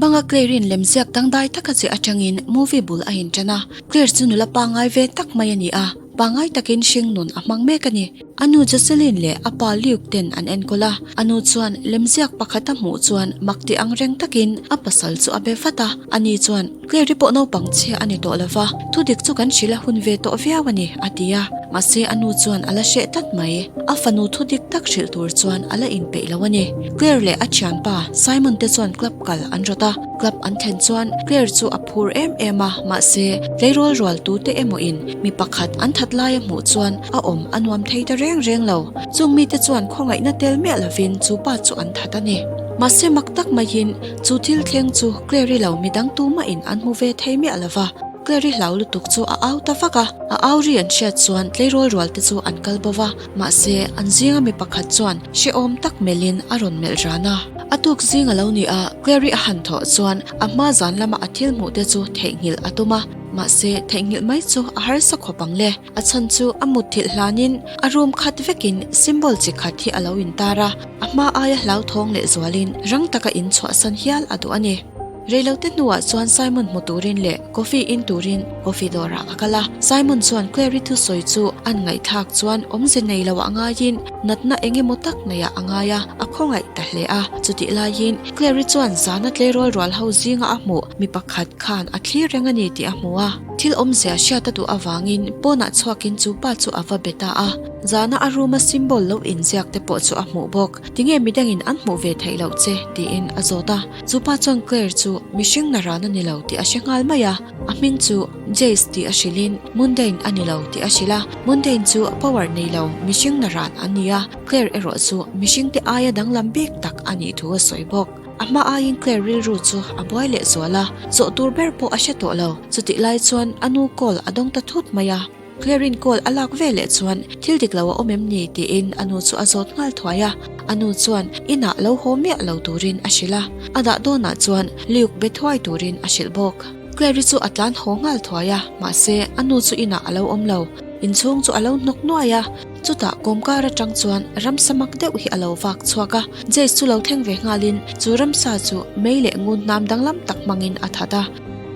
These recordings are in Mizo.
Banga Claire-i'n lemziak dangdai taka che atangin movie bul a inṭan a. Claire chu nula pangngai ve tak mai a ni a, pangngai takin hring nun a hmang mek a ni. A nu Jocelyn leh a pa Luke ten an enkawl a, a nu chuan lemziak pakhat a hmuh chuan mak ti ang reng takin a pasal chu a be vat a. Ani chuan, Claire-i pawh naupang chhia a ni tawh lo va, thudik chu kan hrilh a hun ve tawh viau a ni, a ti a. Mahse a nu chuan a la hreh tlat mai. A fanu thudik tak hrilh tur chuan a la inpeih lo a ni. Claire leh a thianpa Simon te chuan club kal an rawt a, club an thlen chuan Claire chu a phur em em a, mahse tleirawl rual tute emaw in mi pakhat an that lai a hmuh chuan a awm a nuam thei ta reng reng lo. Chung mite chuan khawngaihna tel miah lovin chu pa chu an that a ni. Mahse mak tak maiin chu thil thleng chu Claire-i lo midang tumahin an hmu ve thei miah lo va, Claire-i hlau lutuk chu a au ta vak a, a au ri an hriat chuan tleirawl rual te chu an kal bo va, mahse an zinga mi pakhat chuan hrehawm tak melhin a rawn melh ran a. A tuk zing a lo ni a, Claire-i a han thawh chuan a hma zan lama a thil hmuh te chu theihnghilh a tum a, mahse theihnghilh mai chu a harsa khawp ang le. A chhan chu a mutthilh hlanin a room khat vekin symbol chi khat hi a lo intar a, a hma aia hlauthawng lehzualin rang taka inchhuahsan hial a duh a ni. Reilote hnuah chuan Simon hmu turin leh coffee in turin coffee dawrah a kal a. Simon chuan Clary thusawi chu an ngaihthlak chuan awmze nei loah ngaiin natna eng emaw tak neiah a ngai a, a khawngaih ta hle a. Chutih laiin Clary chuan zana tleirawl rual ho zinga a hmuh mi pakhat khan a thlir reng a ni tih a hmu a. Thil awmzia hriat a duh avangin pawnah chhuakin chu pa chu a va be ta a. Zana a room a symbol lo inziak te pawh chu a hmuh bawk. Tinge midangin an hmuh ve theih loh che? tiin a zawt a. Chu pa chuan Claire chu mihring na ran a ni lo tih a hre nghal mai a, a hming chu Jace tih a hrilhin Mundane a ni lo tih a hrilh a, Mundane chu power nei lo mihring na ran an ni a, Claire erawh chu mihring te aia danglam bik tak a nih thu a sawi bawk. A hma aiin Claire rilru chu a buai leh zual a, zawh tur ber pawh a hre tawh lo. Chutih lai chuan a nu call a dawng ta thut mai a. Clarin call a lak ve leh chuan thil dik lo a awm em ni tiin a nu chu a zawt nghal thuai a, a nu chuan inah lo haw miah lo turin a hrilh a, a dah dawnah chuan Luke be thuai turin a hrilh bawk. Clary chu a tlan haw nghal thuai a, mahse a nu chu inah a lo awm lo, inchhung chu a lo hnawk nuai a, chutah kawmkar atang chuan ramsa mak deuh hi a lo vak chhuak a, Jace chu lo thleng ve nghalin chu ramsa chu mei leh ngun hnam danglam tak hmangin a that a.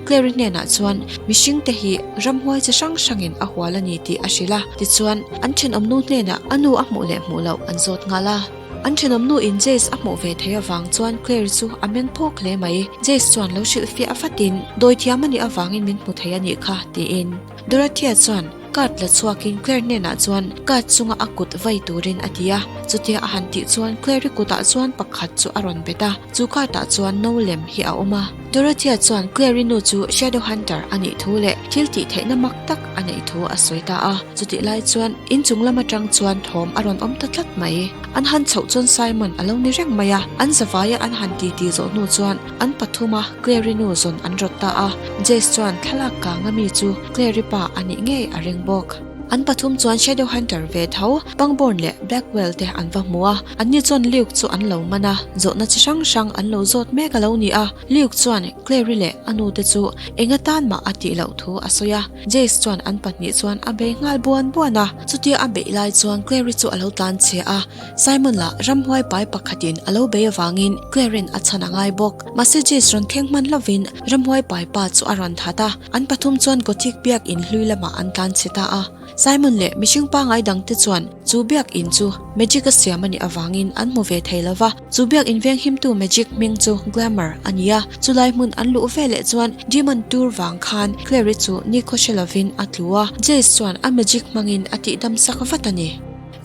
Clary hnenah chuan mihring te hi ramhuai chi hrang hrangin a hual a ni tih a hrilh a, tichuan an thenawmnu hnenah a nu a hmuh leh hmuh loh an zawt nghal a. An thenawmnu in Jace a hmuh ve theih avang chuan Clary chu a meng phawk hle mai. Jace chuan lo hrilh fiah vatin, Dawithiam a nih avangin min hmu thei a nih kha, tiin. Dorothea chuan card la chhuakin Claire hnenah chuan card chunga a kut vai turin a ti a, chutia a han tih chuan Claire-i kutah chuan pakhat chu a rawn bet a, chu card ah chuan no lem hi a awm a. Dorothea chuan Claire-i nu chu Shadow Hunter a nih thu leh thil tih theihna mak tak a neih thu a sawi ta a, chutih lai chuan inchung lam atang chuan thawm a rawn awm ta tlat mai. An han chhoh chuan Simon a lo ni reng mai a, an zavaia an han titi zawh hnu chuan An pathuma Clary nu zawn an rawt ta a, Jace chuan thlalak kanga mi chu Clary pa a nih ngei a ring bawk. An pathum chuan Shadow Hunter ve tho, Pangborn leh Blackwell te an va hmu a, anni chuan Luke chu an lo man a, zawhna chi hrang hrang an lo zawt mek a lo ni a, Luke chuan Clary leh a nu te chu eng atan mah a tih loh thu a sawi a, Jace chuan an pahnih chuan a bei nghal buan buan a, chutia a beih lai chuan Clary chu a lo tlan chhe a, Simon lah ramhuai pai pakhatin a lo bei avangin Claire-in a chhan a ngai bawk. Mahse Jace rawn thleng hman lovin ramhuai pai pa chu a rawn that a, an pathum chuan Gothic biak in hlui lamah an tlan chhe ta a. Simon leh mihring pangai dangte chuan chu biak in chu magic a siam a nih avangin an hmu ve thei lova, chu biak in venghimtu magic hming chu Glamour a ni a. Chulai hmun an luh veleh chuan Demon tur vang khan Claire-i chu nikhaw hre lovin a tlu a, Jace chuan a magic hmangin a tihdam sak vat a ni.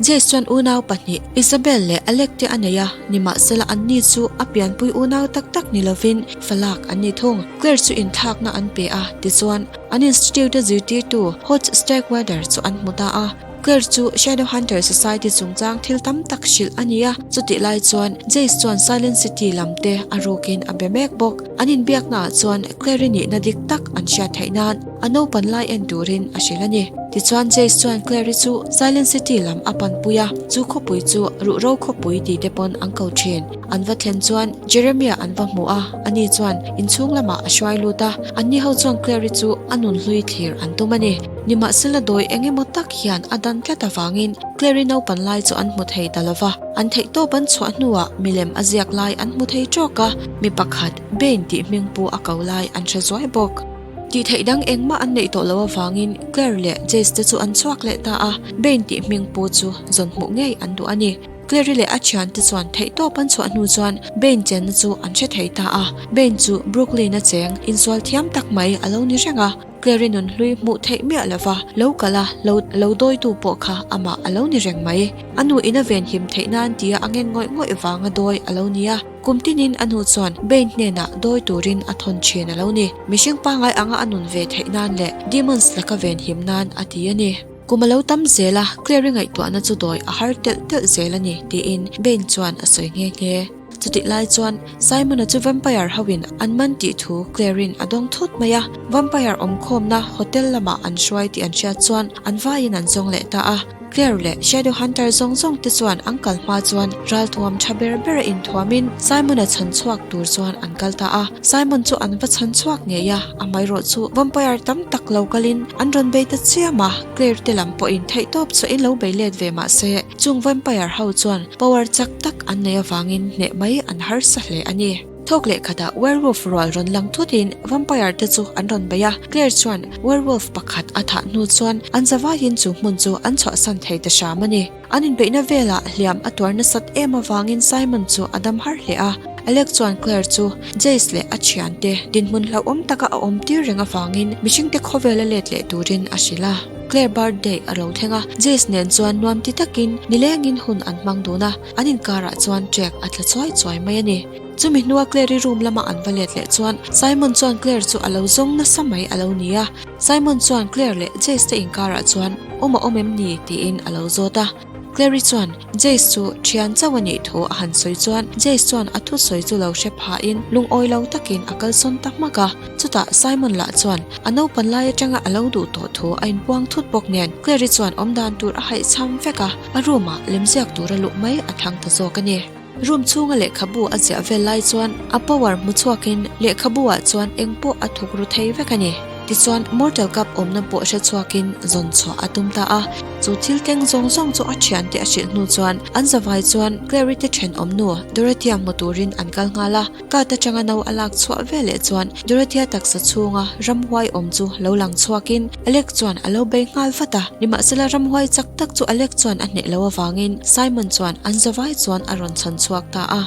Jace chuan unau pahnih, Isabel leh Alec te a nei a, nimahsela anni chu a pianpui unau tak tak ni lovin falak an ni thung. Claire chu inthlakna an pe a, tichuan an institute a zirtirtu Hodge Starkweather chu an hmu ta a. Claire chu Shadow Hunter Society chungchang thil tam tak hrilh a ni a, chutih lai chuan Jace chuan Silent City lam te a rukin a be mek bawk. An inbiaknaah chuan Claire-i nihna dik tak an hriat theih nan a naupan lai en turin a hrilh a ni. Tichuan Jace chuan Claire-i chu Silent City lam a panpui a, chu khawpui chu Ruhro khawpui ti te pawn an ko thin. An va thlen chuan Jeremiah an va hmu a, ani chuan inchhung lamah a hruai lut a, anni ho chuan Claire-i chu a nun hlui thlir an tum a ni. Nimahsela dawi eng emaw tak hian a dan tlat avangin Clary naupan lai chu an hmu thei ta lo va. An theihtawp an chhuah hnuah milem a ziak lai an hmu thei tawk a, mi pakhat Bane tih hming pu a ko lai an hre zuai bawk. Tih theih dang engmah an neih tawh loh avangin Claire leh Jace te chu an chhuak leh ta a, Bane tih hming pu chu zawn hmuh ngei an duh a ni. Clary leh a thiante chuan theihtawp an chhuah hnu chuan Bane chenna chu an hre thei ta a, Bane chu Brooklyn a cheng insual thiam tak mai a lo ni reng a, Clary nun hlui hmuh theih miah lova lo kal a, lo lo dawitu pawh kha amah a lo ni reng mai. A nu in a venhim theih nan tia a ngen ngawih ngawih vanga dawi a lo ni a. Kum tinin a nu chuan Bane hnenah dawi turin a thawn thin a lo ni. Mihring pangngai anga a nun ve theih nan leh demons laka venhim nan a ti a ni. Kum a lo tam zel a, Clary ngaihtuahna chu dawi a har telh telh zel a ni, tiin Bane chuan a sawi nghe nghe. Chutih lai chuan Simon-a chu vampire hoin an man tih thu Claire-in a dawng thut mai a. Vampire awmkhawmna hotel lamah an hruai tih an hriat chuan an vaiin an zawng leh ta a. Claire leh Shadow Hunter zawng zawng te chuan an kal hma chuan ralthuam tha ber ber a inthuamin Simon-a chhan chhuak tur chuan an kal ta a. Simon chu an va chhan chhuak ngei a, amaherawh chu vampire tam tak lo kalin an rawn bei ta chiam a, Claire te lam pawhin theihtawp chu in lo bei let ve mah se chung vampire ho chuan power chak tak an nei avangin hneh mai an harsa hle a ni. Thawk leh khatah werewolf rual rawn lang thutin vampire te chu an rawn bei a, Claire chuan werewolf pakhat a thah hnu chuan an zavaiin chu hmun chu an chhuahsan thei ta hram a ni. An inbeihna velah hliam a tuar nasat em avangin Simon chu a dam har hle a, Alec chuan Claire chu Jace leh a thiante dinhmun hlauhawm taka a awm tir reng avangin mihringte khawvela let leh turin a hrilh a. Claire birthday a lo thleng a, Jace nen chuan nuam ti takin nilengin hun an hmang dun a, an inkarah chuan trek a tla chuai chuai mai a ni. Chumi hnua Claire-i room lama an va let leh chuan Simon chuan Claire chu a lo zawng nasa mai a lo ni a. Simon chuan Claire leh Jace te inkarah chuan awm a awm em ni tiin a lo zawt a. Claire-i chuan Jace chu thian chauh a nih thu a han sawi chuan Jace chuan a thusawi chu lo hre phahin lungawi lo takin a kalsawn ta hmak a. Chutah Simon lah chuan a naupan lai atanga a lo duh tawh thu a inpuang thut bawk nen Claire-i chuan awmdan tur a haihchham vek a, a room-ah lemziak tura luh mai a thlang ta zawk a ni. Room chhunga lehkhabu a ziah vel lai chuan a power hmu chhuakin lehkhabu ah chuan eng pawh a thuk ru thei vek a ni. Tichuan Mortal Cup awmna pawh hre chhuakin zawn chhuah a tum ta a. Chu thil thleng zawng zawng chu a thiante a hrilh hnu chuan an zavai chuan Clary te thenawm nu Dorothea hmu turin an kal nghal a. Card atanga no a lak chhuah veleh chuan Dorothea taksa chhunga ramhuai awm chu lo lang chhuakin Alec chuan a lo bei nghal vat a. Nimahsela ramhuai chak tak chu Alec chuan a hneh lo avangin Simon chuan an zavai chuan a rawn chhan chhuak ta a.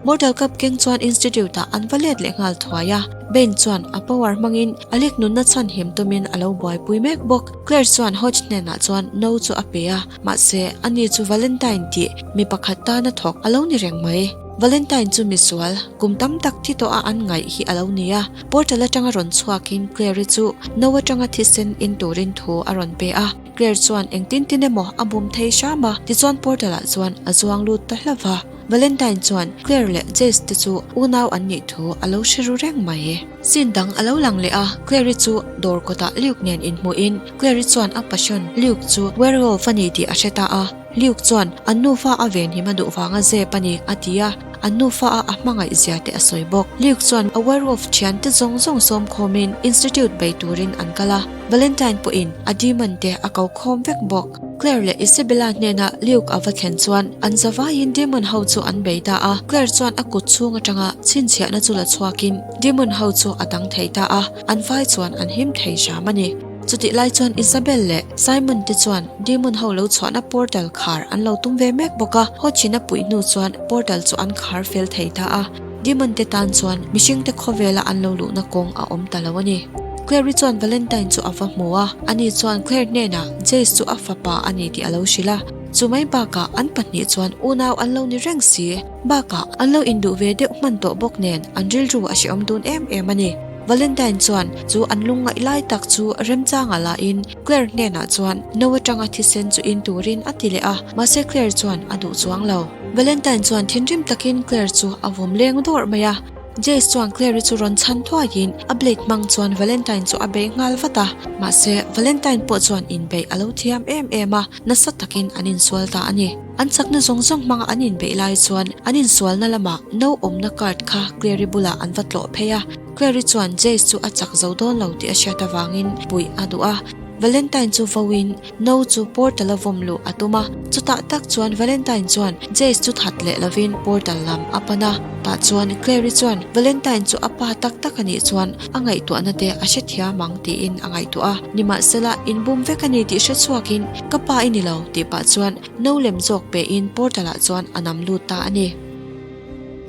Mortal Cup keng chuan Institute ah an va let leh nghal thuai a. Ben chuan a power hmangin Alec nunna chhan him tumin a lo buaipui mek bawk. Claire chuan Hodge hnenah chuan no chu a pe a, mahse ani chu Valentine tih mi pakhat tana thawk a lo ni reng mai. Valentine chu misual, kum tam tak thi tawh a an ngaih hi a lo ni a. Portal atanga rawn chhuakin Claire-i chu no atanga thisen in turin thu a rawn pe a. Claire chuan engtin tin emaw a bum thei hram a, tichuan portal ah chuan a zuang lut ta hlauh va. Valentine chuan Claire leh Jace te chu unau an nih thu a lo hre ru reng mai. Scene dang a lo lang leh a, Claire-i chu dawr kawtah Luke nen inhmuhin Claire-i chuan a passion Luke chu werewolf a ni tih a hre ta a. Luke chuan an nufa a venhim a duh vanga zep a ni, a ti a, an nufa a a hmangaih zia te a sawi bawk. Luke chuan a werewolf thiante zawng zawng sawm khawmin Institute bei turin an kal a, Valentine pawhin a demon te a ko khawm vek bawk. Claire leh Isabella hnena Luke a va thlen chuan an zavaiin demon ho chu an bei ta a, Claire chuan a kut chhung atanga chhinchhiahna chu la chhuakin demon ho chu a dang thei ta a, an vai chuan an him thei hram a ni. Chutih lai chuan Isabel leh Simon te chuan Demon ho lo chhuahna portal khar an lo tum ve mek bawk a, Hodgin a puih hnu chuan portal chu an khar fel thei ta a, Demon te tan chuan mihring te khawvela an lo luhna kawng a awm ta lo a ni. Claire-i chuan Valentine chu a va hmu a, ani chuan Claire hnenah Jace chu a fapa a ni tih a lo hrilh a, chu mai bakah an pahnih chuan unau an lo ni reng si, bakah an lo induh ve deuh hman tawh bawk nen an rilru a hrehawm dun em em a ni. Valentine chuan chu an lungngaih lai tak chu remchanga lahin Claire hnenah chuan no atanga thisen chu in turin a ti leh a, mahse Claire chuan a duh chuang lo. Valentine chuan thinrim takin Claire chu a vawm leng dawrh mai a, Jace chuan Claire-i chu rawn chhan thuaiin a blade hmang chuan Valentine chu a beih nghal vat a, mahse Valentine pawh chuan inbeih a lo thiam em em a, nasa takin an insual ta a ni. An chakna zawng zawng hmanga an inbeih lai chuan an insualna lamah no awmna card kha Claire-i bulah an va tlawh phei a, Claire-i chuan Jace chu a chak zo dawn lo tih a hriat avangin puih a duh a. Valentine chu vawiin no chu portal a vawm luh a tum a, chutah tak chuan Valentine chuan Jace chu that leh lovin portal lam a pan a, tah chuan Clary chuan Valentine chu a pa tak tak a nih chuan a ngaihtuahna te a hrethiam ang tiin a ngaihtuah a, nimahsela inbum vek a ni tih hre chhuakin ka pa i ni lo tih pah chuan no lem zawk pehin portal ah chuan a nam lut ta a ni.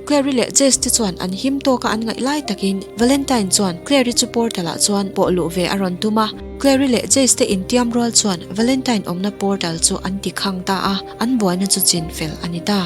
Clary leh Jess te chuan an him tawk a an ngaih lai takin Valentine chuan Clary chu portal ah chuan pawh luh ve a rawn tum a. Clary leh Jess te intiam rual chuan Valentine awmna portal chu an ti khang ta a, an buaina chu chin fel a ni ta.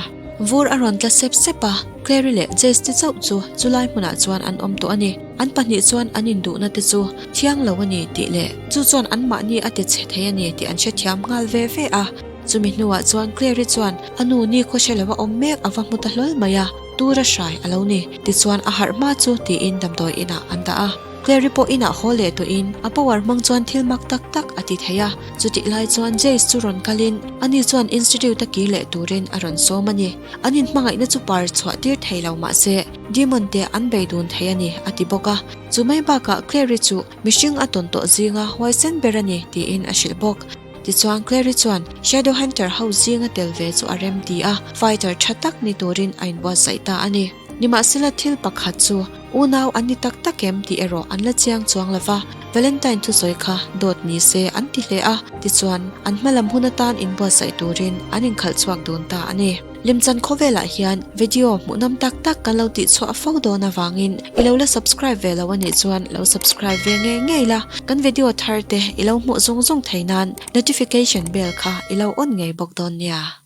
Vur a rawn tla sep sep a, Clary leh Jess te chauh chu chulai hmunah chuan an awm tawh a ni. An pahnih chuan an induhna te chu thiang lo a ni tih leh chu chuan anmahni a ti chhe thei a ni tih an hrethiam nghal ve ve a. Chumi hnuah chuan Clary chuan a nu ni khawhre lo a awm mek a va hmu ta hlawl mai a, tur a hrai a lo ni. Tichuan a harh hma chu tiin damdawi inah an dah a. Clary pawh inah haw leh tawhin a power hmang chuan thil mak tak tak a ti thei a. Chutih lai chuan Jace chu rawn kalin ani chuan institute a kir leh turin a rawn sawm a ni. An inhmangaihna chu par chhuah tir thei lo mah se Demon te an bei dun thei a ni a ti bawk a. Chu mai bakah Clary chu mihring a tawn tawh zinga huaisen ber a ni tiin a hrilh bawk. Tichuan Clary chuan Shadow Hunter ho zinga tel ve chu a rem ti a, fighter tha tak ni turin a inbuatsaih ta a ni. Nimahsela thil pakhat chu unau an ni tak tak em tih erawh an la chiang chuang lo va, Valentine thusawi kha dawt ni se an ti hle a, tichuan an hmalam hun atan inbuatsaih turin an inkhalh chhuak dun ta a ni. Lemchan khawvelah hian video hmuhnawm tak tak kan lo tihchhuah fo dawn avangin i lo la subscribe ve lo anih chuan lo subscribe ve ngei ngei la, kan video thar te i lo hmuh zung zung thei nan notification bell kha i lo on ngei bawk dawn nia.